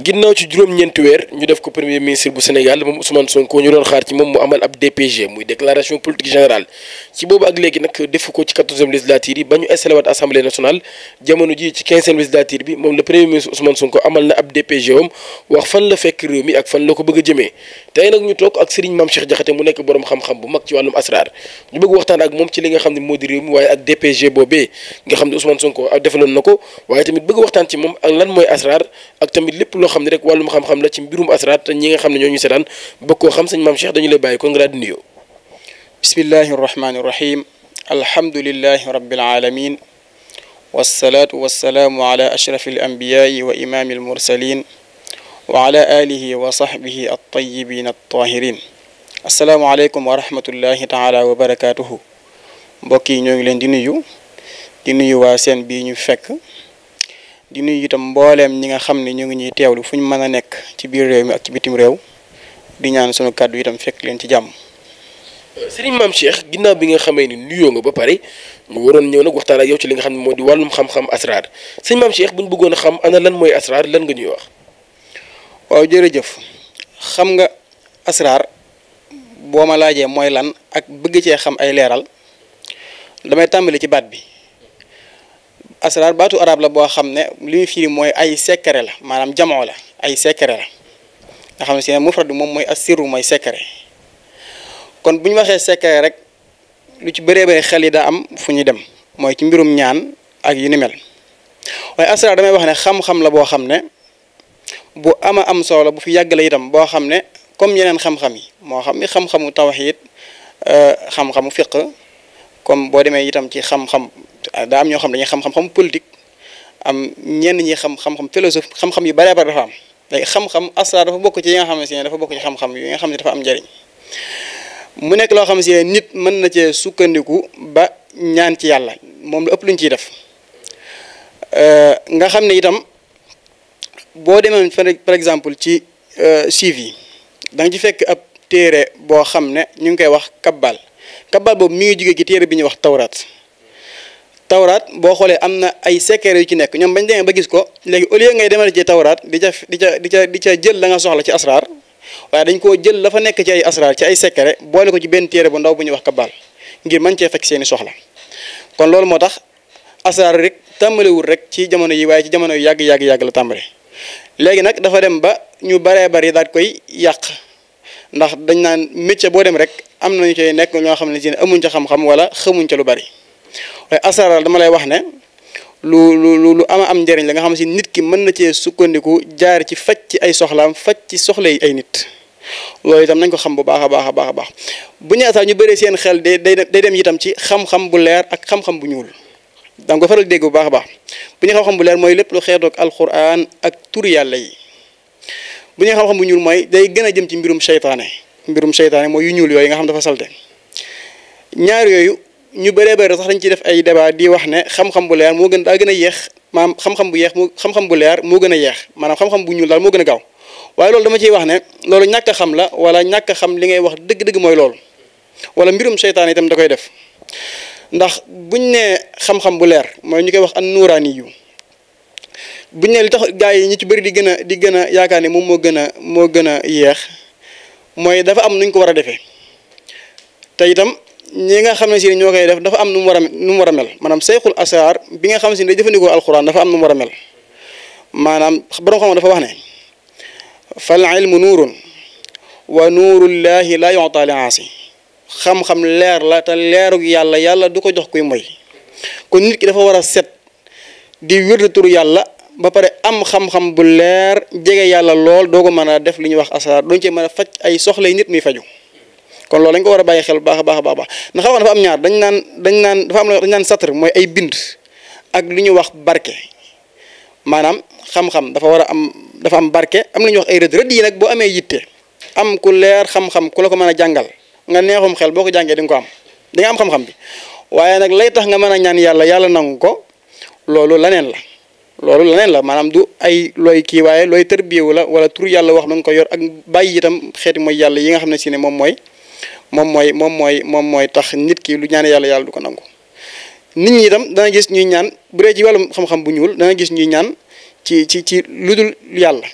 ginnaaw ci juróom-ñeenti weer ñu def ko premier ministre bu Sénégal moom Ousmane Sonko ñu doon xaar ci moom mu amal ab DPG muy déclaration politique générale ci boobu ak léegi nag defu ko ci 14e législature yi ba ñu installé waat assemblée nationale jamono ji ci 15e législature bi moom le premier ministre Ousmane Sonko amal na ab DPG am wax fan la fekk réew mi ak fan la ko bëgg a jëmee tey nag ñu toog ak Serigne Mame Cheikh Diakhaté mu nekk borom xam-xam bu mag ci wàllum asrar ñu bëgg waxtaan ak moom ci li nga xam ne moo di réew mi waaye ak DPG boobee nga xam ne Ousmane Sonko defaloon na ko waaye tamit bëgg waxtaan ci moom ak lan mooy asrar ak tamit lépp loo xam ne rek wàllum xam-xam la ci mbirum asrar te ñi nga xam ne ñoo ñu seetaan bëgg koo xam sëñ Mame Cheikh dañu lay bàyyi kon nga daal di nuyoo. bismillahi rahmani rahim alhamdulillahi rabbil alamin wassalaatu wassalaamu ala ashrafi al anbiyaai wa imaami al mursalin wa ala alihi wa sahbihi at-tayyibin at-tahirin assalaamu aleykum wa rahmatullahi taala wa barakatuhu mbokk yi ñoo ngi leen di nuyu waa seen bii ñu fekk di nuyu itam mbooleem ñi nga xam ne ñu ngi ñuy teewlu fu ñu mën a nekk ci biir réew mi ak ci bitim réew di ñaan sunu kàddu itam fekk leen ci jàmm. Serigne Mame Cheikh ginnaaw bi nga xamee ni nuyoo nga ba pare ñu waroon ñëw nag waxtaan ak yow ci li nga xam ne moo di wàllum xam-xam asrar sëñ Mame Cheikh bu ñu bëggoon a xam ana lan mooy asrar lan nga ñuy wax. waaw jërëjëf xam nga asrar boo ma laajee mooy lan ak bëgg cee xam ay leeral damay tàmbali ci baat bi. asrar baatu arab la boo xam ne li muy firi mooy ay secret la maanaam jamoo la ay secret la nga xam ne si ne mufrad bi moom mooy assirru mooy secret kon bu ñu waxee secret rek lu ci bëree bëri xel yi daa am fu ñuy dem mooy ci mbirum ñaan ak yu ni mel waaye asrar damay wax ne xam-xam la boo xam ne bu ama am solo bu fi yàgg la itam boo xam ne comme yeneen xam-xam yi moo xam ni xam-xamu tawhid xam-xamu fiq comme boo demee itam ci xam-xam daa am ñoo xam dañuy xam-xam politique am ñenn ñi xam-xam philosophe xam-xam yu bëree bëri dafa am léegi xam-xam asrar dafa bokk ci yi nga xam ne si ne dafa bokk ci xam-xam yi nga xam ne dafa am njëriñ mu nekk loo xam ne si nit mën na cee sukkandiku ba ñaan ci yàlla moom la ëpp luñ ciy def nga xam ne itam boo demee par exemple ci siif yi da nga ci fekk ab téere boo xam ne ñu ngi koy wax kabbal boobu mi ngi jógee ci téere bi ñuy wax tawraat boo xoolee am na ay secret yu ci nekk ñoom bañ demee ba gis ko léegi au lieu ngay demal ci tawraat di ca jël la nga soxla ci asrar waaye dañ koo jël la fa nekk ci ay asrar ci ay secret boole ko ci benn téere bu ndaw bu ñuy wax kabbal ngir mën cee fekk seeni soxla kon loolu moo tax asrar rek tàmbalewul rek ci jamono yi waaye ci jamono yu yàgg la tàmbale léegi nag dafa dem ba ñu baree bari daal koy yàq ndax dañ naan métier boo dem rek am nañu cay nekk ñoo xam ne si ne amuñ ca xam-xam wala xamuñ ca lu bari waaye asrar dama lay wax ne lu ama am njëriñ la nga xam si nit ki mën na cee sukkandiku jaar ci faj ci ay soxlaam faj ci soxla yi ay nit loolu itam nañ ko xam bu baax a baax bu ñu ataa ñu bëree seen xel day dem itam ci xam-xam bu leer ak xam-xam bu ñuul danga ko faral dégg bu baax a baax bu ñu xam-xam bu leer mooy lépp lu xeetoog alquran ak turi yàlla yi bu ñu xam-xam bu ñuul mooy day gën a jëm ci mbirum seytaane mooy yu ñuul yooyu nga xam dafa salte ñaar yooyu ñu bëree bëri sax dañ ciy def ay débat di wax ne xam-xam bu leer moo gën daa gën a yeex maanaam xam-xam bu leer moo gën a yeex maanaam xam-xam bu ñuul daal moo gën a gaaw waaye loolu dama ciy wax ne loolu ñàkk a xam la wala ñàkk a xam li ngay wax dëgg-dëgg mooy loolu wala mbirum seytaane itam da koy def ndax buñ ne xam-xam bu leer mooy ñu koy wax an nuuraani yu buñ ne li tax gaa yi ñu ci bëri di gën a yaakaar ne moom moo gën a yeex mooy dafa am nuñ ko war a defee te itam ñi nga xam ne si ñoo koy def dafa am nu mu war a mel maanaam sayxul asrar bi nga xam ne si day jëfandikoo alquran dafa am nu mu war a mel maanaam borom xam dafa wax ne fal ilmu nuurun wa nuurullahi la yu'ta li aasi xam-xam leer la te leerug yàlla du ko jox kuy moy kon nit ki dafa war a set di wérdu turu yàlla ba pare am xam-xam bu leer jege yàlla lool doo ko mën a def li ñuy wax asrar doo cee mën a faj ay soxlay nit muy faju kon loolu dañ ko war a bàyyi xel bu baax a baax ndax xam dafa am ñaar dañ naan satr mooy ay bind ak lu ñuy wax barke maanaam xam-xam dafa am barke am lu ñuy wax ay rëdd yi nag boo amee yitte am ku leer xam-xam ku la ko mën a jàngal nga neexum xel boo ko jàngee di nga ko am di nga am xam-xam bi waaye nag lay tax nga mën a ñaan yàlla nangu ko loolu leneen la maanaam du ay looy kii waaye looy tërbiyewu la wala tur yàlla wax na nga ko yor ak bàyyi itam xeeti mooy yàlla yi nga xam ne si ne moom mooy tax nit ki lu ñaan yàlla du ko nangu nit ñi itam dana gis ñuy ñaan bu dee ci wàllum xam-xam bu ñuul dana gis ñuy ñaan ci lu dul yàlla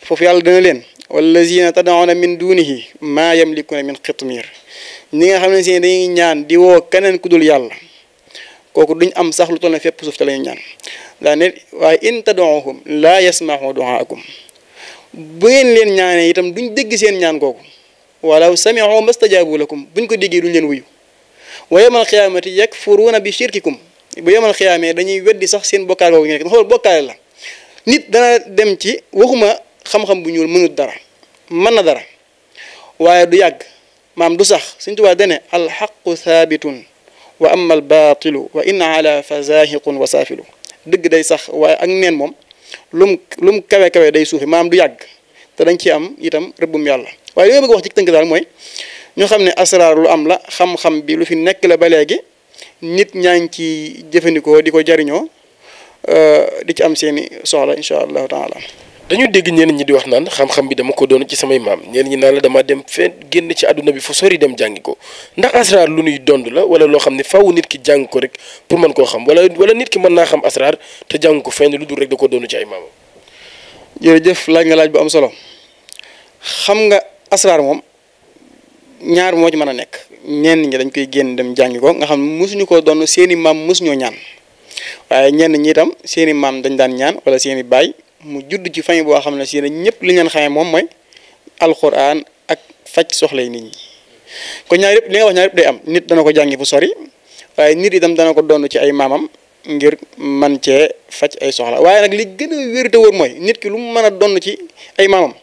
foofu yàlla dana leen wallazina tad'una min dunihi maa yamlikuna min xitmir ñi nga xam ne si dañuy ñaan di woo keneen ku dul yàlla kooku duñ am sax lu toll ne fépp suuf te la ñu ñaan daa ne waaye in tad'uhum laa yasma'u du'aakum bu ngeen leen ñaanee itam duñ dégg seen ñaan kooku walaw sami'u mastajaabu lakum buñ ko déggee duñ leen wuyu wa yawmal qiyaamati yakfuruuna bi shirkikum bu yawmal qiyaamee dañuy weddi sax seen bokkaale boobu ñu nekk xool bokkaale la nit dana dem ci waxuma xam-xam bu ñuul mënut dara mën na dara waaye du yàgg maam du sax Sëñ Tuubaa dane alxaqu thabitun wa amma albaatilu wa in ala fa zahiqun wa saafilu dëgg day sax waaye ak neen moom lum kawe day suufi maam du yàgg te dañ ci am itam rëbbum yàlla waaye li nga bëgg wax ci tënk daal mooy ñu xam ne asraar lu am la xam-xam bi lu fi nekk la ba léegi nit ñaa ngi ci jëfandikoo di ko jariñoo di ci am seeni soxla incha allahu taala. dañu dégg ñenn ñi di wax naan xam-xam bi dama ko doon ci samay maam ñenn ñi naan la dama dem fenn génn ci àdduna bi fu sori dem jàngi ko ndax asraar lu nuy dond la wala loo xam ne faw nit ki jàng ko rek pour mën koo xam wala nit ki mën naa xam asraar te jàng ko fenn lu dul rek da ko doon ci ay maamam. jërëjëf laaj nga laaj bu am solo xam nga asraar moom ñaar moo ci mën a nekk ñenn ñi dañ koy génn dem jàngi ko nga xam ne mosuñu ko doon seeni maam mosuñoo ñaan waaye ñenn ñi itam seeni maam dañ daan ñaan wala seeni baay mu judd ci famille boo xam ne si ñëpp li ngeen xamee moom mooy alxuraan ak faj soxlay nit ñi kon ñaar yëpp li nga wax ñaar yëpp day am nit dana ko jàngi fu sori waaye nit itam dana ko doon ci ay maamam ngir man cee faj ay soxla waaye nag li gën a wér te wóor mooy nit ki lu mu mën a doon ci ay maamam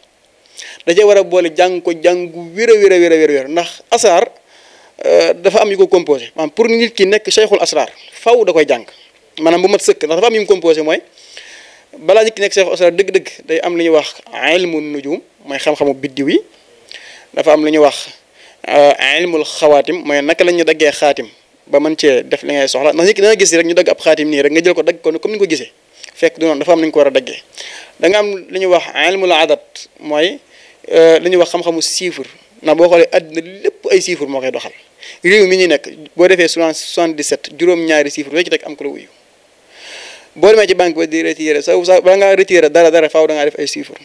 da cee war a boole jàng ko jàngu wér ndax asraar dafa am yu ko composé maanaam pour nit ki nekk cheikhul asraar faw da koy jàng maanaam bu mat sëkk ndax dafa am yu mu composé mooy balaa nit ki nekk cheikhul asraar dëgg-dëgg day am lu ñuy wax ilmu nujum mooy xam-xamu biddiw yi dafa am lu ñuy wax ilmul xawaatim mooy naka la ñu daggee xaatim ba mën cee def li ngay soxla ndax nit ki dana gis rek ñu dagg ab xaatim nii rek nga jël ko dagg ko comme ni nga ko gisee fekk du noonu dafa am nañu ko war a daggee da nga am li ñuy wax ilmul adat mooy li ñuy wax xam-xamu chiffre ndax boo xoolee àddina lépp ay chiffre moo koy doxal réew mi ñu nekk boo defee 77 juróom-ñaari chiffre loo ci teg am ko la wuyu boo demee ci banque ba di retiré sa bala ngaa retiré dara faaw da ngaa def ay chiffre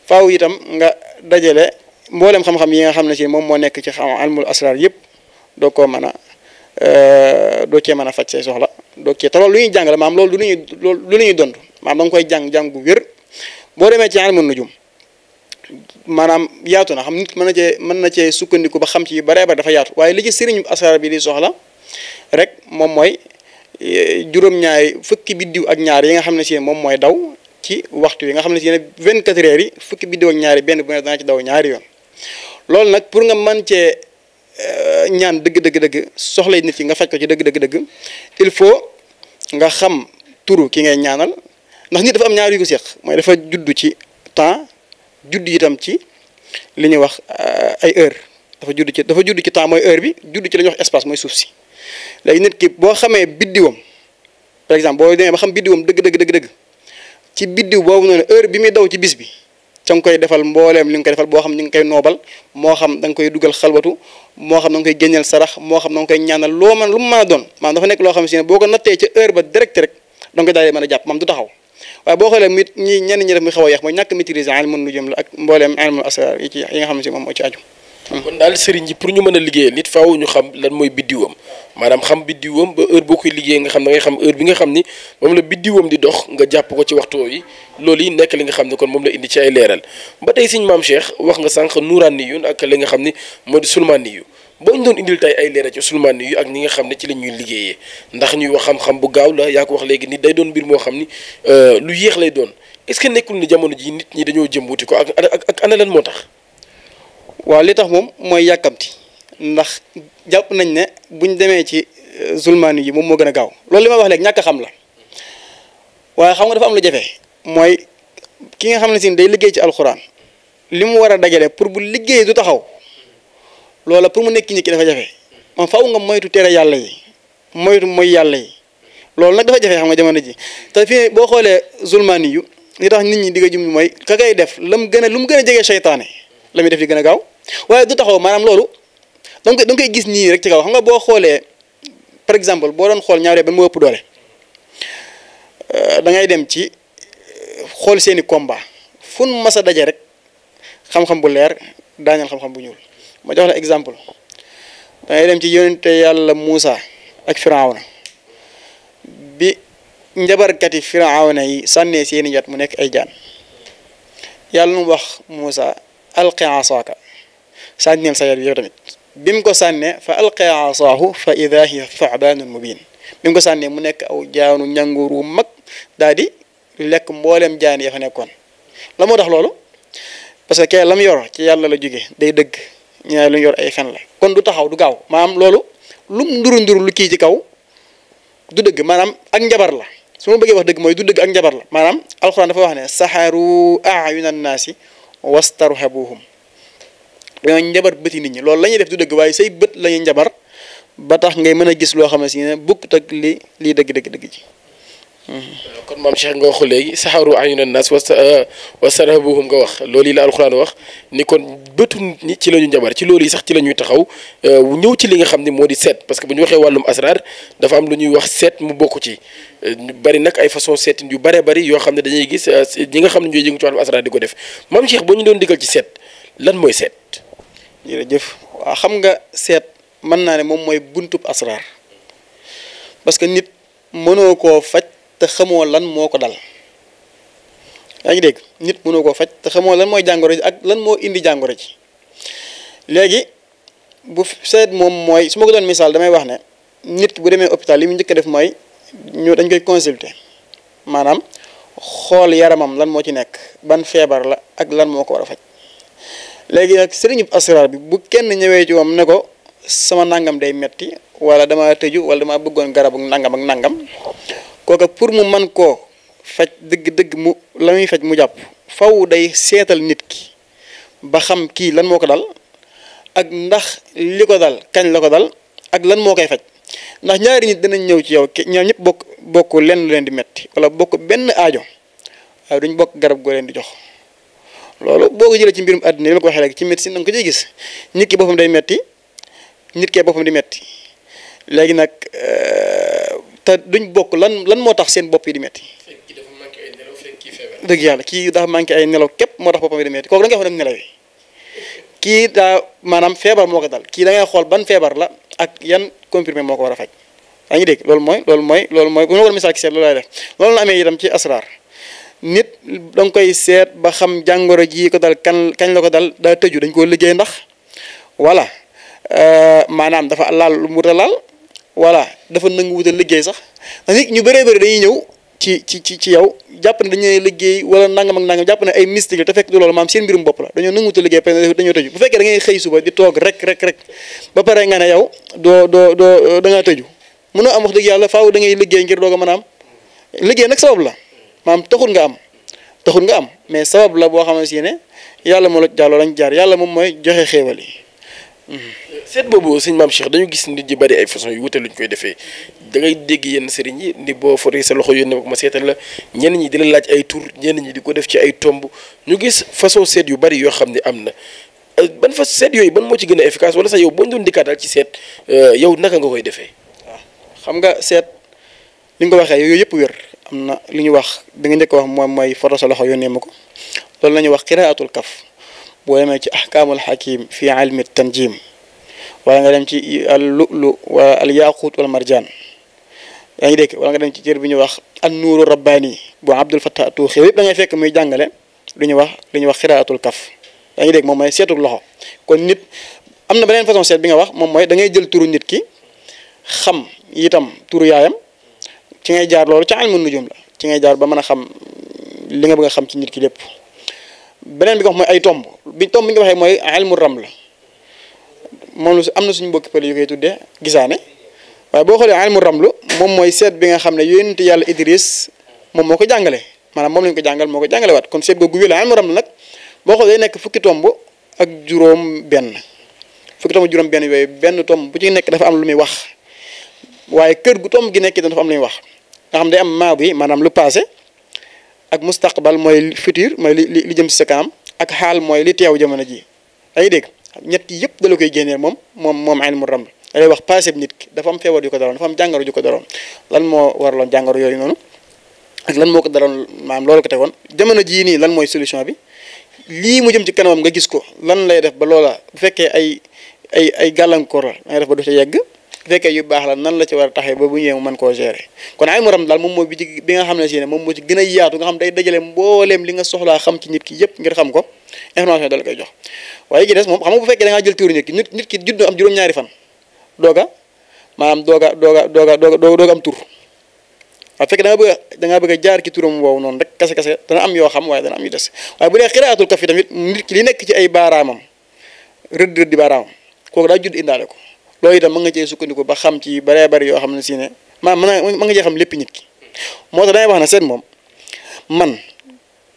faaw itam nga dajale mboolem xam-xam yi nga xam ne si moom moo nekk ci xam almul asrar yëpp doo koo mën a doo cee mën a faj say soxla doo cee te loolu lu ñuy jàng la maam loolu lu ñuy dond maam da nga koy jàng gu wér boo demee ci almul nujum maanaam yaatu na xam nit mën na cee sukkandiku ba xam ci yu baree bare dafa yaatu waaye li ci sëriñu asrar bi di soxla rek moom mooy juróom-ñaari fukki biddiw ak ñaar yi nga xam ne si moom mooy daw ci waxtu yi nga xam ne si 24 heures yi fukki biddiw ak ñaari benn bu ne dana ci daw ñaari yoon loolu nag pour nga mën cee ñaan dëgg soxlay nit ki nga faj ko ci dëgg il faut nga xam turu ki ngay ñaanal ndax nit dafa am ñaar yu ko seq mooy dafa juddu ci temps judd itam ci li ñuy wax ay heure dafa judd ci temps mooy heure bi judd ci la ñuy wax espace mooy suuf si léegi nit ki boo xamee biddiwam par exemple boo demee ba xam biddiwam dëgg ci biddiw boobu noonu heure bi muy daw ci bis bi ca nga koy defal mbooleem li nga koy defal boo xam ni nga koy noobal moo xam da nga koy dugal xalwatu moo xam da nga koy génneel sarax moo xam da nga koy ñaanal loo mën lu mu mën a doon maanaam dafa nekk loo xam si ne boo ko nattee ca heure ba direct rek da nga koy daal di mën a jàpp maam du taxaw waaye boo xoolee ñenn ñi def muy xaw a yeex mooy ñàkk maîtriser ilmu nujum la ak mbooleem ilmul asrar yi nga xam ne si moom moo ci aju. kon daal sëriñ ji pour ñu mën a liggéeyal nit faaw ñu xam lan mooy biddiwam maanaam xam biddiwam ba heure boo koy liggéey nga xam da ngay xam heure bi nga xam ni moom la biddiwam di dox nga jàpp ko ci waxtu yi loolu yi nekk li nga xam ne kon moom la indi ci ay leeral ba tey Sëriñ Maam Cheikh wax nga sànq nuuraani yu ak li nga xam ni moo di sulmaani yu boo ñu doon indil tey ay leeral ci sulmaani yu ak ñi nga xam ne ci la ñuy liggéeyee ndax ñuy wax xam-xam bu gaaw la yaa ko wax léegi nit day doon mbir moo xam ni lu yéex lay doon est-ce que nekkul ni jamono ji nit ñi dañoo jëm wuti ko ak ana lan moo tax. waaw li tax moom mooy yàkkamti ndax jàpp nañ ne buñ demee ci zulmaani yi moom moo gën a gaaw loolu li ma wax léegi ñàkk a xam la waaye xam nga dafa am lu jafe mooy ki nga xam ne si day liggéey ci alxuraan li mu war a dajale pour bu liggéey du taxaw loola pour mu nekk nit ki dafa jafe man faaw nga moytu tere yàlla yi moytu mooy yàlla yi loolu nag dafa jafe xam nga jamono ji te fii boo xoolee zulmaani yu li tax nit ñi di nga jum mooy ka kay def lu mu gën a jege seytaane la muy def di gën a gaaw waaye du taxaw maanaam loolu da nga koy gis nii rek ci kaw xam nga boo xoolee par exemple boo doon xool ñaaree ba mu ëpp doole da ngay dem ci xool seeni combat fun mas a daje rek xam-xam bu leer daañal xam-xam bu ñuul. ma jox la exemple dangay dem ci yonente yàlla Muusa ak Firawna bi njabarkati Firawna yi sànnee seeni yat mu nekk ay jaan yàlla nu wax Muusa alqi asaaka sànneel sa yat bi yow tamit bi mu ko sànnee fa alqi asaahu fa ida hiya thu'baanun mubin bi mu ko sànnee mu nekk aw jaanu ñanguur wu mag daal di lekk mboolem jaan ya fa nekkoon la moo tax loolu parce que kay lam yor ci yàlla la jóge day dëgg ñaar lu yor ay fen la kon du taxaw du gaaw maanaam loolu lum nduru lu kii ci kaw du dëgg maanaam ak njabar la su ma bëggee wax dëgg mooy du dëgg ak njabar la maanaam alxuraan dafa wax ne saxaru ayunan naasi wastarhabuhum dañoo njabar bëti nit ñi loolu la ñuy def du dëgg waaye say bët la ñuy njabar ba tax ngay mën a gis loo xam ne si ne bukkut ak lii dëgg ji. kon maam Cheikh nga wax léegi saxaru ayunan naas wastarhabuhum nga wax loolu yi la alxuraan wax ni kon bëtu nit ci la ñu njabar ci loolu yi sax ci la ñuy taxaw ñëw ci li nga xam ne moo di seet parce que bu ñu waxee wàllum asraar dafa am lu ñuy wax seet mu bokk ci bari nag ay façon seetin yu bare bari yoo xam ne dañuy gis ñi nga xam ne ñooy yëngu ci wàllum asraar di ko def maam Cheikh boo ñu doon digal ci seet lan mooy seet. jërëjëf waaw xam nga seet mën naa ne moom mooy buntub asraar parce que nit mënoo koo faj te xamoo lan moo ko dal yaa ngi dégg nit mënoo koo faj te xamoo lan mooy jàngoro ji ak lan moo indi jàngoro ji léegi bu seet moom mooy su ma ko doon misaal damay wax ne nit ki bu demee hôpital li mu njëkk a def mooy dañ koy consulter maanaam xool yaramam lan moo ci nekk ban feebar la ak lan moo ko war a faj léegi nag sëriñub asraar bi bu kenn ñëwee ci moom ne ko sama nangam day metti wala dama tëju wala dama bëggoon garabu nangam ak nangam kooka pour mu man koo faj dëgg-dëgg mu la muy faj mu jàpp faw day seetal nit ki ba xam kii lan moo ko dal ak ndax li ko dal kañ la ko dal ak lan moo koy faj ndax ñaari nit danañ ñëw ci yow ñoom ñëpp bokk lenn lu leen di metti wala bokk benn aajo waaye duñ bokk garab goo leen di jox loolu boo ko jëlee ci mbirum àddina yi ma ko waxee léegi ci médecine danga ko ciy gis nit ki boppam day metti nit kee boppam di metti léegi nag te duñ bokk lan moo tax seen bopp yi di metti dëgg yàlla kii dafa manqué ay nelaw képp moo tax boppam yi di metti kooku da ngay xool nelaw yi kii daa maanaam feebar moo ko dal kii da ngay xool ban feebar la ak yan comprimé moo ko war a faj yaa ngi dégg loolu mooy bu ma war a misaal ci seet loolu laay def loolu la amee itam ci asraar nit da nga koy seet ba xam jàngoro ji ko dal kañ la ko dal daa tëju dañ koo liggéey ndax voilà maanaam dafa laal lu mu wut a laal voilà dafa nangu wut a liggéey sax ndax nit ñu bëree bëri dañuy ñëw ci yow jàpp ne dañuy liggéey wala nangam ak nangam jàpp ne ay mystique la te fekk du loolu maam seen mbirum bopp la dañoo nangu wut a liggéey parce que dañoo tëju bu fekkee da ngay xëy suba di toog rek ba pare nga ne yow doo da ngaa tëju mënoo am wax dëgg yàlla faaw da ngay liggéey ngir doog a mën a am liggéey nag sabab la maam taxul nga am mais sabab la boo xamante ne yàlla moo la jàlloo lañ jaar yàlla moom mooy joxe xéewal yi. seet boobu sëñ maam Cheikh dañu gis nit ñi bari ay façon yu wute luñ koy defee da ngay dégg yenn sëriñ yi ni boo foree sa loxo yónnee ma seetal la ñenn ñi di la laaj ay tur ñenn ñi di ko def ci ay tomb ñu gis façon seet yu bari yoo xam ne am na ban fa seet yooyu ban moo ci gën a efficace wala sax yow boo ñu doon dikkaatal ci seet yow naka nga koy defee. waaw xam nga seet li nga ko waxee yooyu yëpp wér am na li ñu wax bi nga njëkk a wax moom mooy foto sa loxo yónnee ma ko loolu la ñuy wax qiraatul kaf boo demee ci ahkaamul hakim fi ilmi tanjim wala nga dem ci al lu'lu wala al yaqut wala marjaan yaa ngi dégg wala nga dem ci cër bi ñuy wax an nuuru rabbaani bu Abdul Fattah Tuuxi yëpp da ngay fekk muy jàngale lu ñuy wax qiraatul kaf yaa ngi dégg moom mooy seetuk loxo kon nit am na beneen façon seet bi nga wax moom mooy da ngay jël turu nit ki xam itam turu yaayam ci ngay jaar loolu ci ilmu nujum la ci ngay jaar ba mën a xam li nga bëgg a xam ci nit ki lépp beneen bi nga wax mooy ay tomb bi nga waxee mooy ilmu ram la moom la am na suñu mbokki pël yu koy tuddee gisaane waaye boo xoolee ilmu ramlu moom mooy seet bi nga xam ne yonent yàlla Idris moom moo ko jàngale maanaam moom lañu ko jàngal moo ko jàngale waat kon seet googu wér la ilmu ramlu nag boo xoolee day nekk fukki tomb ak juróom benn yooyu benn tomb bu ci nekk dafa am lu muy wax waaye kër gu tomb gi nekk dafa am lu muy wax nga xam day am maadi maanaam lu passé ak mustaqbal mooy futur mooy li jëm ci sa kanam ak xaal mooy li teew jamono ji yaa ngi dégg ñett yëpp da la koy génneel moom ilmu raml da lay wax passé bi nit ki dafa am feebar yu ko daloon dafa am jàngoro ju ko daloon lan moo waraloon jàngoro yooyu noonu ak lan moo ko daloon maanaam loolu ko tegoon jamono jii nii lan mooy solution bi lii mu jëm ci kanamam nga gis ko lan lay def ba loola bu fekkee ay gàllankoor la dangay def ba du ca yegg bu fekkee yu baax la nan la ci war a taxee ba bu ñëwee mu mën koo gérer kon ilmu raml daal moom mooy bi nga xam ne si ne moom moo ci gën a yaatu nga xam day dajale mbooleem li nga soxlaa xam ci nit ki yëpp ngir xam ko information dala koy jox waaye gi des moom xam nga bu fekkee da ngaa jël tuuru nit ki judd am juróom-ñaari fan dooga maanaam dooga am tur waaw fekk da nga bëgg a jaar ci turam woowu noonu rek kase dana am yoo xam waaye dana am yu des waaye bu dee xiraatul kaf yi tamit nit ki li nekk ci ay baaraamam rëdd di baaraamam kooku daa judd indaale ko loolu itam mën nga cee sukkandiku ba xam ci baree bari yoo xam ne si ne mën nga cee xam lépp nit ki moo tax dangay wax ne seet moom man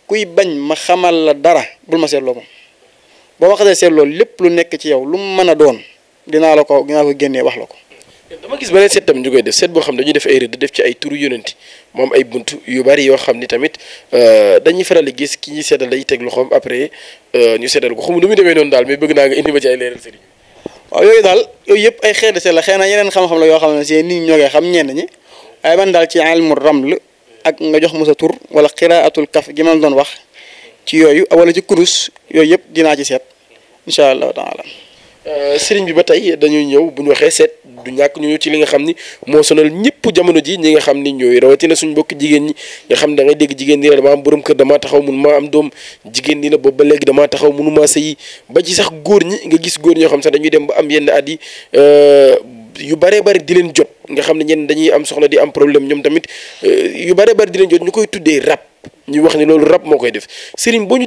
kuy bañ ma xamal la dara bul ma seetloo moom boo ma xasee seetloo lépp lu nekk ci yow lu mu mën a doon dinaa ko génnee wax la ko. dama gis beneen seet tam ñu koy def seet boo xam dañuy def ay rëdd def ci ay turu yonenti moom ay bunt yu bari yoo xam ni tamit dañuy faral di gis ki ñuy seetal day teg loxoom après ñu seetal ko xamu nu muy demee noonu daal mais bëgg naa nga indi ma ci ay leeral sëriñ. waaw yooyu yëpp ay xeeti seet la xëy na yeneen xam-xam la yoo xam ne si nit ñi ñoo koy xam ñenn ñi waaye man daal ci ilmu raml ak nga jox ma sa tur wala xiraatul kaf gi ma doon wax ci yooyu wala ci kurus yooyu yëpp dinaa ci seet incha allahu taala. sëriñ bi ba tey dañuy ñëw bu ñu waxee seet du ñàkk ñu ñëw ci li nga xam ni moo sonal ñëpp jamono ji ñi nga xam ni ñooy rawatina suñ mbokk jigéen ñi nga xam ne da ngay dégg jigéen ñi la dama am borom kër damaa taxaw mun maa am doom jigéen ñi la boobu ba léegi damaa taxaw mënu maa sëyi ba ci sax góor ñi nga gis góor ñoo xam sax dañuy dem ba am yenn at yi yu baree bari di leen jot nga xam ne ñenn dañuy am soxna di am problème ñoom tamit yu baree bari di leen jot ñu koy tuddee rab ñu wax ni loolu rab moo koy def sëriñ boo ñu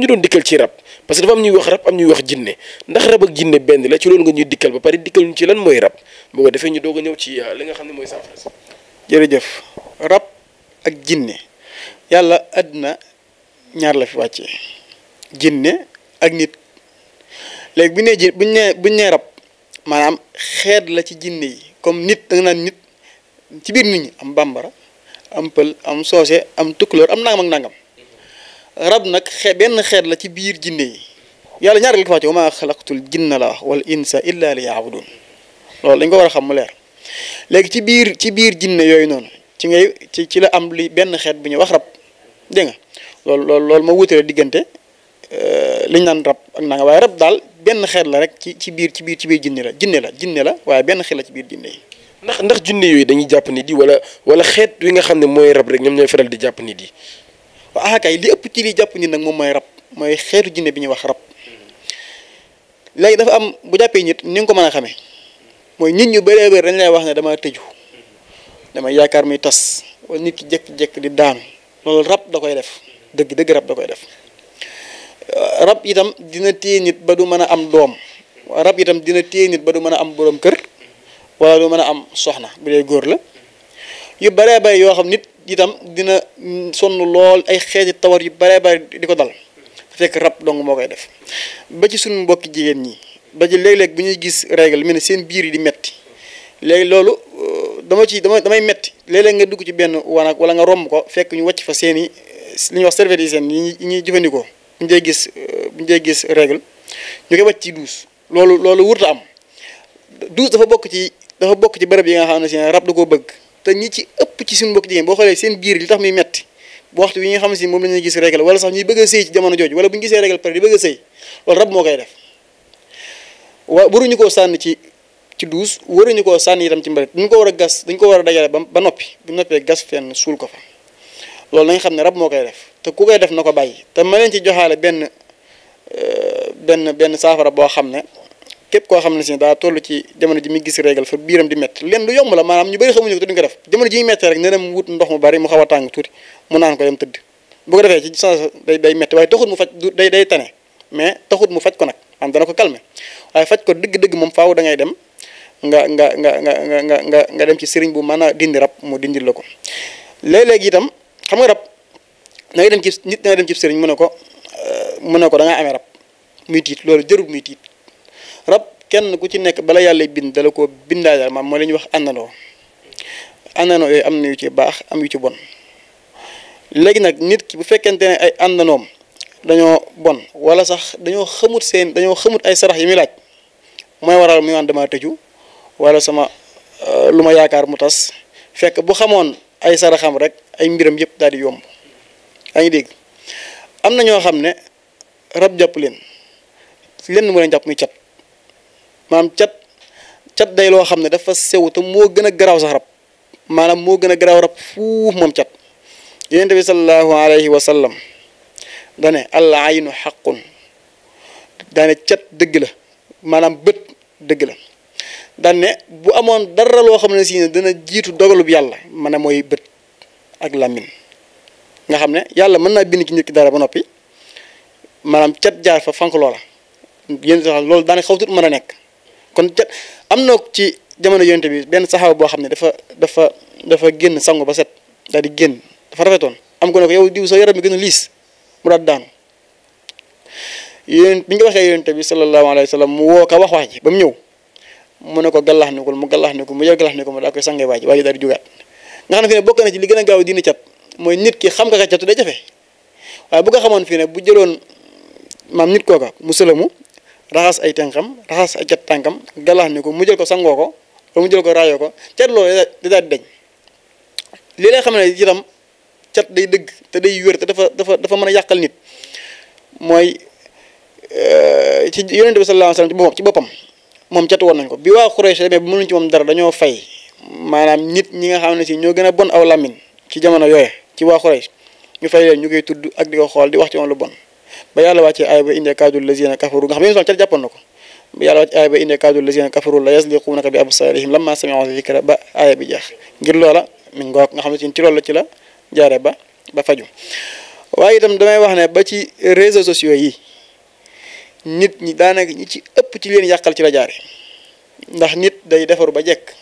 doon dikkal ci rab parce que dafa am ñuy wax rab am ñuy wax jinne ndax rab ak jinne benn la ci loolu nga ñuy dikkal ba pare dikkal ñu ci lan mooy rab boo ko defee ñu doog a ñëw ci li nga xam ne mooy saafara si. jërëjëf rab ak jinne yàlla àddina ñaar la fi wàccee jinne ak nit léegi buñ nee rab maanaam xeet la ci jinne yi comme nit da nga naan nit ci biir nit ñi am bambara am pël am soose am tukkulóor am nangam ak nangam rab nag benn xeet la ci biir jinne yi yàlla ñaar la ko wàcce wa maa xalaqtul jinna la wax wal insa illa li yaabudun loolu dañ ko war a xam mu leer léegi ci biir jinne yooyu noonu ci la am li benn xeet bu ñuy wax rab dégg nga loolu ma wutale diggante li ñu naan rab ak nanga waaye rab daal benn xeet la rek ci biir jinne la waaye benn xeet la ci biir jinne yi. ndax jinne yooyu dañuy jàpp nit yi wala xeet wi nga xam ne mooy rab rek ñoom ñooy faral di jàpp nit yi. waaw kay li ëpp ci li jàpp nit nag moom mooy rab mooy xeetu jinne bi ñuy wax rab léegi dafa am bu jàppee nit ni nga ko mën a xamee mooy nit ñu bëree bëri dañ lay wax ne dama tëju dama yaakaar muy tas wala nit ki jékki-jékki di daanu loolu rab da koy def dëgg rab da koy def rab itam dina téye nit ba du mën a am doom rab itam dina téye nit ba du mën a am borom kër wala du mën a am soxna bu dee góor la yu bëree bëri yoo xam nit itam dina sonn lool ay xeeti tawar yu baree bari di ko dal fekk rab dong moo koy def ba ci suñu mbokki jigéen ñi ba ci léeg-léeg bu ñuy gis règle mel ne seen biir yi di metti léegi loolu damay metti léeg-léeg nga dugg ci benn wanag wala nga romb ko fekk ñu wàcc fa seen i li ñuy wax serviette yi seen yi ñuy jëfandikoo bu ñu dee gis règle ñu koy wàcc ci douche loolu wurta am douche dafa bokk ci bërëb yi nga xam ne si rab da koo bëgg te ñi ci ëpp ci suñu mbokk jigéen boo xoolee seen biir li tax muy metti bu waxtu bi nga xam ne si moom la ñuy gis règle wala sax ñuy bëgg a sëy ci jamono jooju wala bu ñu gisee règle pare di bëgg a sëy loolu rab moo koy def waruñu koo sànni ci douche waruñu koo sànni itam ci mbalit dañu ko war a gas dañu ko war a dajale ba noppi bu noppee gas fenn suul ko fa loolu nañ xam ne rab moo koy def te ku koy def na ko bàyyi te ma leen ci joxaale benn saafara boo xam ne képp koo xam ne si daa toll ci jamono ji mi gis régal fa biiram di métti leen lu yomb la maanaam ñu bëri xamuñu ko te duñ ko def jamono ji ñu métti rek ne dem wut ndox mu bari mu xaw a tàng tuuti mu naan ko dem tëdd bu ko defee ci sens day métti waaye taxut mu faj day tane mais taxut mu faj ko nag am dana ko calmer waaye faj ko dëgg-dëgg moom faaw da ngay dem nga dem ci sëriñ bu mën a dindi rab mu dindil la ko léeg-léeg itam xam nga rab da ngay dem ci nit da ngay dem ci sëriñ mu ne ko da ngaa amee rab muy tiit loolu jërul muy tiit rab kenn ku ci nekk bala yàlla bind dala ko bindaale maam moo la ñuy wax àndandoo yooyu am na yu ci baax am yu ci bon léegi nag nit ki bu fekkente ne ay àndandoom dañoo bon wala sax dañoo xamut ay sarax yi muy laaj mooy waral muy waan dama tëju wala sama lu ma yaakaar mu tas fekk bu xamoon ay saraxam rek ay mbiram yëpp daal di yomb. yaa ngi dégg am na ñoo xam ne rab jàpp leen lenn mu leen jàpp muy cat maanaam cat day loo xam ne dafa sew te moo gën a garaaw sax rab maanaam moo gën a garaaw rab fuuf moom cat. yonent bi sallallahu alayhi wa sallam dane al aynu xaqun daane cat dëgg la maanaam bët dëgg la daane bu amoon dara loo xam ne si ne dana jiitu dogalub yàlla man a mooy bët ak làmmiñ nga xam ne yàlla mën naa bind ci nit ki dara ba noppi maanaam cat jaar fa fank loola yéen sax loolu daane xawtut mën a nekk kon cat am na ci jamono yonent bi benn saxaaba boo xam ne dafa génn sangu ba set daal di génn dafa rafetoon am ko ne ko yow diw sa yaram bi gën a liis mu daal daanu yéen bi nga waxee yonent bi sallallahu alayhi wa sallam mu woo ka wax ji ba mu ñëw mu ne ko gallax ni ko mu jël gallax ni ko mu daa koy sangee waa ji daal di jugaat nga xam ne fi ne bokk na ci li gën a gaaw dina cat mooy nit ki xam nga ka catu day jafe waaye bu nga xamoon fii ne bu jëloon maam nit kooka mu sëlamu raxas ay tànkam raxas ay cat tànkam gallax ni ko mu jël ko sangoo ko wala mu jël ko raayoo ko cat loolu da daal di deñ li lay xam ne itam cat day dëgg te day wér te dafa mën a yàqal nit mooy ci yonent bi sallallahu alayhi wasallam ci boppam moom cat woon nañ ko bi waa Quraysh demee bu mënuñ ci moom dara dañoo fay maanaam nit ñi nga xam ne si ñoo gën a bon aw làmmiñ ci jamono yooye ci waa Quraysh ñu fay leen ñu koy tudd ak di ko xool di wax ci moom lu bon ba yàlla wàccee aaya ba indee kaadul lazina kafaru nga xam ne cat jàppoon na ko ba yàlla wàccee aaya ba indee kaadul lazina kafaru la yasliquunaka bi absaarihim lamma sami'u dhikra ba aaya bi jeex ngir loola mi ngoog nga xam ne ci loolu la ci la jaare ba faju waaye itam damay wax ne ba ci réseaux sociaux yi nit ñi daanaka ñi ci ëpp ci leen yàqal ci la jaare ndax nit day defaru ba jekk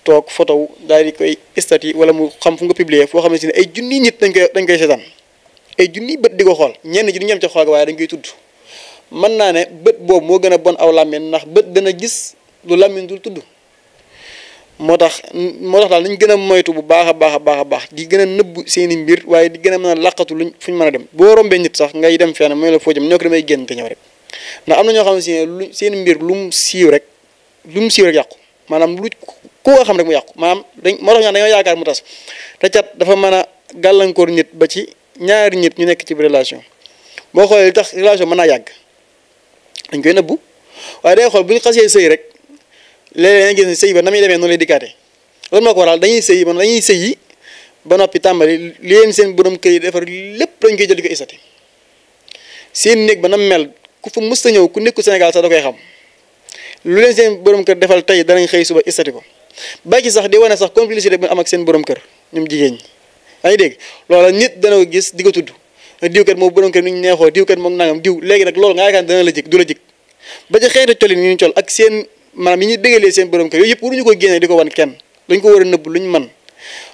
toog photo daal di koy statut wala mu xam fu nga publier foo xam ne si ne ay junni nit dañ koy seetaan ay junni bët di ko xool ñenn ji du ñem ca xool ga waaye dañ koy tudd mën naa ne bët boobu moo gën a bon aw làmmiñ ndax bët dana gis lu làmmiñ dul tudd moo tax daal nañ gën a moytu bu baax a baax di gën a nëbb seeni mbir waaye di gën a mën a laqatu fuñ mën a dem boo rombee nit sax ngay dem fenn mooy la foo jëm ñoo ko damay génn te ñëw rek ndax am na ñoo xam ne si ne seen mbir lu mu siiw rek yàqu maanaam ku nga xam rek mu yàqu maanaam moo tax ñaan dañoo yaakaar mu tas te cat dafa mën a gàllankoor nit ba ci ñaari nit ñu nekk ci relation boo xoolee li tax relation mën naa yàgg dañ koy nëbbu waaye day xool bu ñu xasee sëy rek léeg-léeg gis ne sëy ba na muy demee noonu lay dikkaate loolu moo ko waral dañuy sëy ba noppi tàmbali li leen seen borom kër yi defar lépp dañ koy jël di ko isati seen néeg ba na mel ku fa mës a ñëw ku nekku Sénégal sax da koy xam lu leen seen borom kër defal tey danañ xëy suba isati ko ba ci sax di wane sax complicité bu am ak seen borom kër ñoom jigéen ñi yaa ngi dégg loola nit dana ko gis di ko tudd diwkat moom borom kër ni ñu neexoo diwkat moom nangam diw léegi nag loolu nga yaakaar dana la jik du la jik ba ci xeetu colin yi ñu col ak seen maanaam yi ñuy bégalee seen borom kër yooyu yëpp waruñu ko génne di ko wan kenn dañ ko war a nëbb lu ñu mën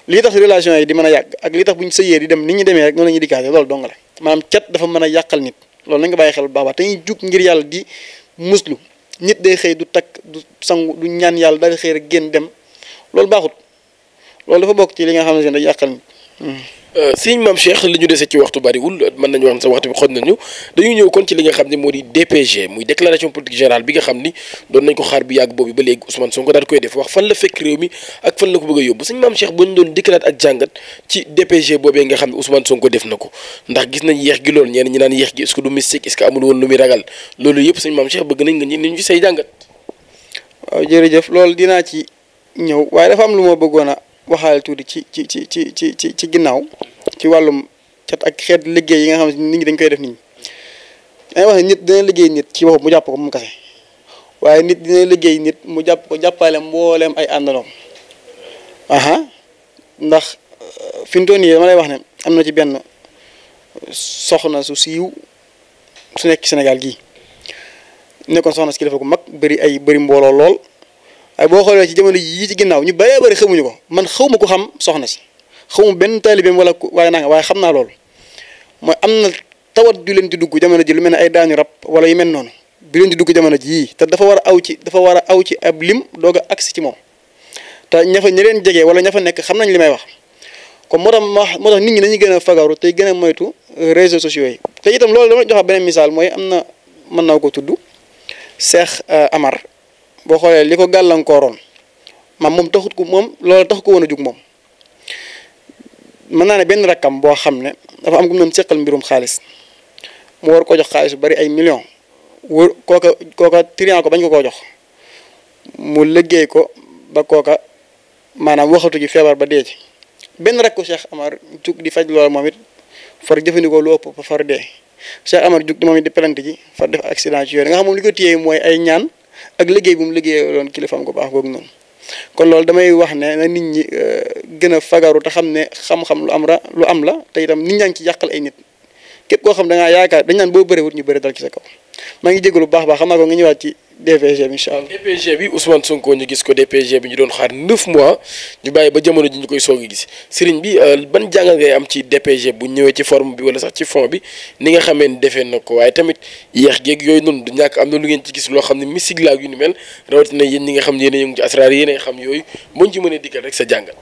lii tax relation yi di mën a yàgg ak lii tax bu ñu sëyee di dem nit ñi demee rek noonu la ñuy dikkaate loolu dong la maanaam cat dafa mën a yàqal nit loolu nañ ko bàyyi xel bu baax te ñuy jug ngir yàlla di muslu nit day xëy du takk du sangu du ñaan yàlla daal xëy rek génn dem loolu baaxut loolu dafa bokk ci li nga xam ne day yàqal nit. sëñ Mame Cheikh li ñu dese ci waxtu bariwul mën nañu wax ne sa waxtu bi xoj nañu dañuy ñëw kon ci li nga xam ne moo di DPG muy déclaration politique générale bi nga xam ni doon nañ ko xaar bu yàgg boobu ba léegi Ousmane Sonko daal koy def wax fan la fekk réew mi ak fan la ko bëgg a yóbbu sëñ Mame Cheikh bu ñu doon dikkalaat ak jàngat ci DPG boobee nga xam ne Ousmane Sonko def na ko ndax gis nañ yéex gi loolu ñenn ñi naan yéex gi est-ce que du mystique est-ce que amul woon lu muy ragal loolu yëpp sëñ Mame Cheikh bëgg nañ nga ñu ci say jàngat. waaw jërëjëf loolu dinaa ci ñëw waaye dafa am lu ma bëggoon a waxaale tuuti ci ginnaaw ci wàllum cat ak xeet liggéey yi nga xam ne nit ñi dañ koy def nit ñi dangay wax ne nit dina liggéey nit ci boppam mu jàpp ko mu kase waaye nit dina liggéey nit mu jàpp ko jàppale mbooleem ay àndanoom ndax fi mu toll nii dama lay wax ne am na ci benn soxna su siiw su nekk Sénégal gii nekkoon soxna si kilifa gu mag bëri mbooloo lool waaye boo xoolee ci jamono yii ci ginnaaw ñu bëree bëri xamuñu ko man xawma ko xam soxna si xawma benn taalibeem wala waaye nanga waaye xam naa loolu mooy am na tawat ju leen di dugg jamono ji lu mel ne ay daanu rab wala yu mel noonu bi leen di dugg jamono ji yii te dafa war a aw ci ab lim doog a agsi ci moom te ña leen jege wala ña fa nekk xam nañ li may wax comme moo tax nit ñi dañuy gën a fagaru tey gën a moytu réseaux sociaux yi te itam loolu dama joxe beneen misaal mooy am na mën naa ko tudd Cheikh Amar boo xoolee li ko gàllankooroon moom taxut ko woon a jug moom mën naa ne benn rakkam boo xam ne dafa am ku mu doon seqal mbirum xaalis mu war ko jox xaalis bu bari ay millions wër kooka trian ko bañ ko koo jox mu liggéey ko ba kooka maanaam waxatu ji feebar ba dee ci benn rakku Cheikh Amar jug di faj loola moom it far jëfandikoo lu ëpp far dee Cheikh Amar jug moom it di plainte ji far def accident ci yoon nga xam moom li ko téye mooy ay ñaan ak liggéey bu mu liggéeyee doon kilifaam ko baax googu noonu. kon loolu damay wax ne na nit ñi gën a fagaru te xam ne xam-xam lu am la te itam nit ñaa ngi ci yàqal ay nit képp koo xam da ngaa yaakaar dañ naan boo bëriwut ñu bëri dal ci sa kaw maa ngi jégalu bu baax xam naa ko nga ñëwaat ci DPG bi incha allah. DPG bi Ousmane Sonko ñu gis ko DPG bi ñu doon xaar 9 mois ñu bàyyi ba jamono ji ñu koy soog a gis sëriñ bi ban jàngal ngay am ci DPG bu ñëwee ci forme bi wala sax ci fond bi ni nga xamee ni defee na ko waaye tamit yéex geeg yooyu noonu du ñàkk am na lu ngeen ci gis loo xam ne mystique la ak yu ni mel rawatina yéen ñi nga xam ne yéen a yëngu ci asraar yéen a xam yooyu buñ ci mënee dikkal rek sa jàngal.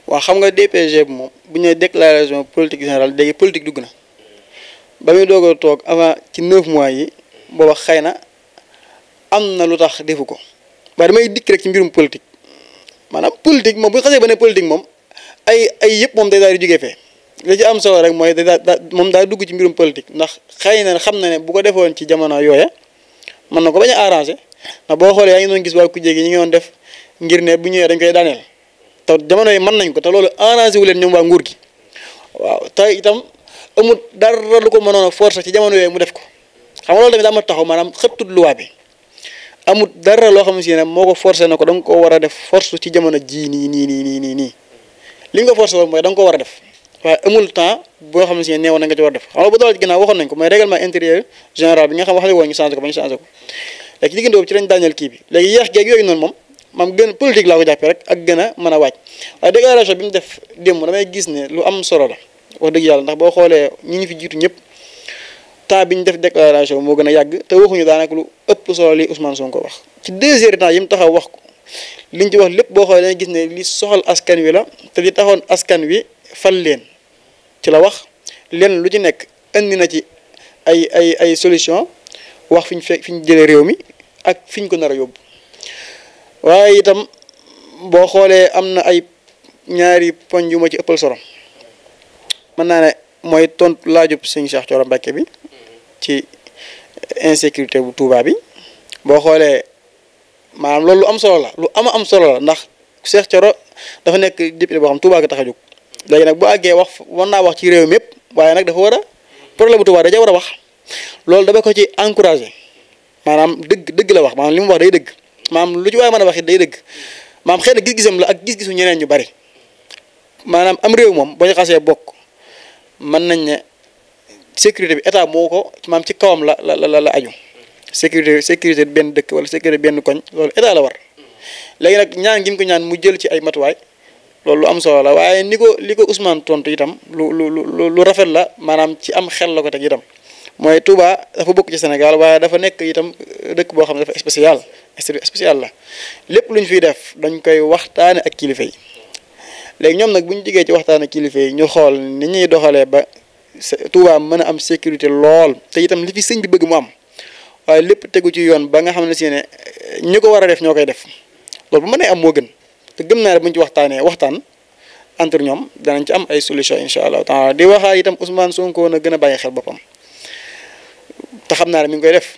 waaw xam nga DPG bi moom bu ñu nee déclaration politique générale léegi politique dugg na ba muy doog a toog avant ci 9 mois yi booba xëy na am na lu tax defu ko waaye damay dikk rek ci mbirum politique maanaam politique moom bu ñu xasee ba ne politique moom ay yëpp moom day daal di jógee fee li ci am solo rek mooy moom daa dugg ci mbirum politique ndax xëy na xam na ne bu ko defoon ci jamono yooya mën na ko bañ a arrangé ndax boo xoolee yaa ngi doon gis waa ku jéegi ñi ngi doon def ngir ne bu ñëwee dañ koy daaneel te jamono yi mën nañ ko te loolu arrangé wu leen ñoom waa nguur gi waaw te itam amul dara lu ko mënoon a force ci jamono yooyu mu def ko xam nga loolu tamit daa ma taxaw maanaam xëttut luwaa bi amul dara loo xam si ne moo ko forcé na ko da nga ko war a def force ci jamono jii nii li nga ko forcé woon mooy da nga ko war a def waaye amul temps boo xam si ne neewoon na nga ci war a def xam nga bu doole ci ginnaaw waxoon nañ ko mooy règlement intérieur général bi nga xam wax ne woon ñu changé ko ba ñu changé ko léegi diggante boobu ci lañ daaneel kii bi léegi yeex geeg yooyu noonu moom maam gën politique laa ko jàppee rek ak gën a mën a waaj waaye déclaration bi mu def démb damay gis ne lu am solo la wax dëgg yàlla ndax boo xoolee ñi ñu fi jiitu ñëpp temps bi ñu def déclaration moo gën a yàgg te waxuñu daanaka lu ëpp solo li Ousmane Sonko wax ci 2 heures de temps yi mu taxaw wax ko liñ ci wax lépp boo xoolee dañuy gis ne li soxal askan wi la te li taxoon askan wi fal leen ci la wax leen lu ci nekk indi na ci ay solution wax fi ñu jëlee réew mi ak fi ñu ko nar a yóbbu waaye itam boo xoolee am na ay ñaari poñ yu ma ci ëppal solo mën naa ne mooy tontu laajub sëñ Cheikh Thioro Mbacké bi ci insécurité bu Touba bi boo xoolee maanaam loolu lu am solo la lu am solo la ndax Cheikh Thioro dafa nekk député boo xam Touba ga tax a jóg léegi nag bu àggee war naa wax ci réew mi yëpp waaye nag dafa war a problème bu Touba daja war a wax loolu dama ko ci encouragé maanaam dëgg la wax maanaam li mu wax day dëgg maanaam lu ci waaye mën a wax it day dëgg maanaam xëy na gis-gisam la ak gis-gisu ñeneen ñu bari maanaam am réew moom boo ñu xasee bokk mën nañ ne sécurité bi état moo ko maam ci kawam la aju sécurité benn dëkk wala sécurité benn koñ loolu état la war léegi nag ñaan gi mu ko ñaan mu jël ci ay matuwaay loolu lu am solo la waaye li ko Ousmane tontu itam lu rafet la maanaam ci am xel la ko teg itam mooy Touba dafa bokk ci Sénégal waaye dafa nekk itam dëkk boo xam ne dafa spécial la lépp lu ñu fiy def dañ koy waxtaane ak kilifa yi léegi ñoom nag bu ñu jigee ci waxtaan ak kilifa yi ñu xool ni ñuy doxalee ba Touba mën a am sécurité lool te itam li fi sëñ bi bëgg mu am waaye lépp tegu ci yoon ba nga xam ne si ne ñi ko war a def ñoo koy def loolu bu mënee am moo gën te gëm naa ne bu ñu ci waxtaan entre ñoom danañ ci am ay solution incha allah taala di waxaa itam Ousmane Sonko na gën a bàyyi xel boppam te xam naa ne mi ngi koy def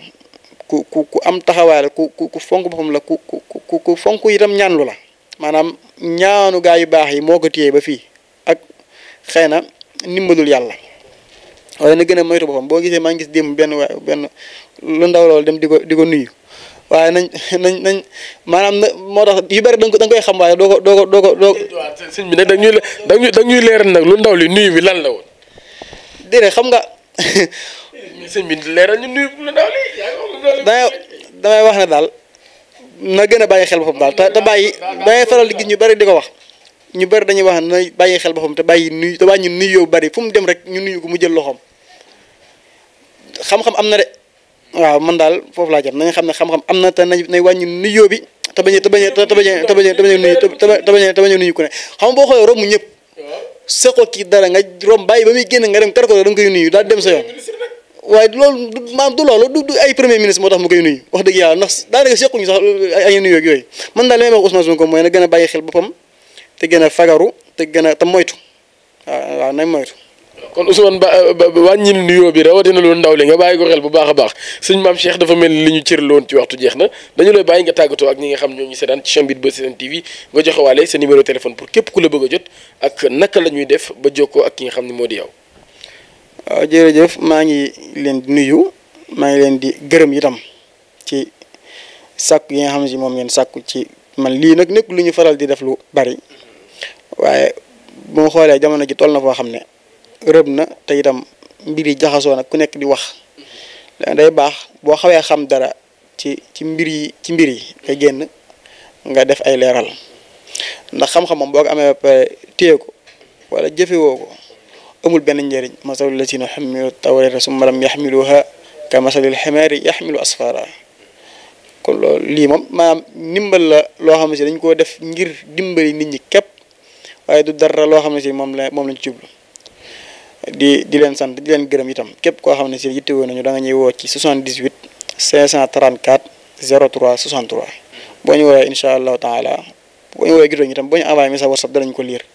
ku am taxawaay la ku fonk boppam la ku fonk itam ñaanlu la maanaam ñaanu gaa yu baax yi moo ko téye ba fii ak xëy na ndimbalul yàlla waaye na gën a moytu boppam boo gisee maa ngi gis démb benn lu ndaw loolu dem di ko nuyu waaye nañ maanaam moo tax yu bari da nga koy xam waaye doo ko. sëñ bi nag da ñuy leeral nag lu ndaw li nuyu bi lan la woon. déedéet xam nga. sëñ bi leeral ñu nuyu lu ndaw li. damay wax ne daal na gën a bàyyi xel boppam daal te bàyyi dangay faral di gis ñu bari di ko wax ñu bari dañuy wax na bàyyi xel boppam te bàyyi ñu nuyoo bari fu mu dem rek ñu nuyu ko mu jël loxoom xam-xam am na de waaw man daal foofu laa jëm nañu xam ne xam-xam am na te nay wàññi nuyoo bi te bañ a nuyu ku ne xam nga boo xoolee romb ñëpp seqoo kii dara nga romb bàyyi ba muy génn nga dem tar ko da nga koy nuyu daal dem sa yoon waaye loolu maam du loolu du ay premier ministre moo tax mu koy nuyu wax dëgg yàlla ndax daanaka sequñu sax ay nuyu ak yooyu man daal li may wax Ousmane Sonko mooy na gën a bàyyi xel boppam te gën a fagaru te moytu waaw nañ moytu. kon Ousmane ba wàññil nuyoo bi rawatina lu ndaw li nga bàyyi ko xel bu baax a baax sëñ Mame Cheikh dafa mel ni li ñu cëraloon ci waxtu jeex na dañu lay bàyyi nga tàggatoo ak ñi nga xam ñoo ñu seetaan ci chaîne bi Buzz TV nga joxe waale sa numéro téléphone pour képp ku la bëgg a jot ak naka la ñuy def ba jokkoo ak ki nga xam ne moo di yow. waaw jërëjëf maa ngi leen di nuyu maa ngi leen di gërëm itam ci sàkku yi nga xam ne si moom ngeen sàkku ci man lii nag nekk lu ñu faral di def lu bari waaye bu ma xoolee jamono ji toll na foo xam ne rëb na te itam mbir yi jaxasoo nag ku nekk di wax day baax boo xawee xam dara ci mbir yi nga génn nga def ay leeral ndax xam-xamam boo ko amee ba pare téye ko wala jëfewoo ko amul benn njëriñ masalul lazina xamilu tawrata summa lam yaxmiluha ka masalil ximaari yaxmilu asfara kon loolu lii moom maanaam ndimbal la loo xam ne si dañ koo def ngir dimbali nit ñi képp waaye du dara loo xam ne si moom lañ ci jublu di leen sant di leen gërëm itam képp koo xam ne si yittewoo nañu da nga ñuy woo ci 78 534 03 63 boo ñu woowee incha allahu taala boo ñu woowee gis itam boo ñu envoyé message WhatsApp danañ ko lire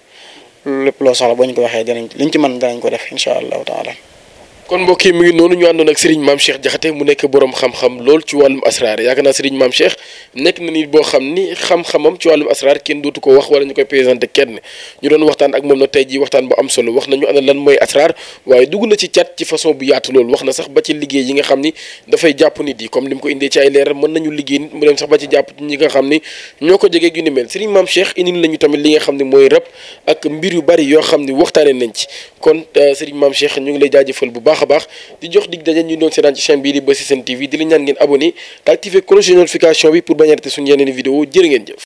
lépp loo soxla boo ñu ko waxee liñ ci mën danañ ko def incha allahu taala. kon mbokk yi mi ngi noonu ñu àndoon ak Serigne Mame Cheikh Diakhaté mu nekk borom xam-xam lool ci wàllum asraar yaakaar naa Serigne Mame Cheikh nekk na nit boo xam ni xam-xamam ci wàllum asraar kenn dootu ko wax wala ñu koy présenté kenn ñu doon waxtaan ak moom nag tey jii waxtaan bu am solo wax nañu ana lan mooy asraar waaye dugg na ci cat ci façon bu yaatu loolu wax na sax ba ci liggéey yi nga xam ni dafay jàpp nit yi comme ni mu ko indee ci ay leeral mën nañu liggéey nit mu dem sax ba ci jàpp ñi nga xam ni ñoo ko jegee yu ni mel Serigne Mame Cheikh indil lañu tamit li nga xam ne mooy rab ak mbir yu bari yoo xam ni waxtaane nañ ci kon Serigne Mame Cheikh ñu ngi lay jaajëfal bu baax a baax jox dig daje ñu doon seetaan ci chaîne bii di Buzz TV di la ñaan ngeen abonné te activer cloche de notification bi pour bañ a rater suñu yeneen vidéo jërë ngeen jëf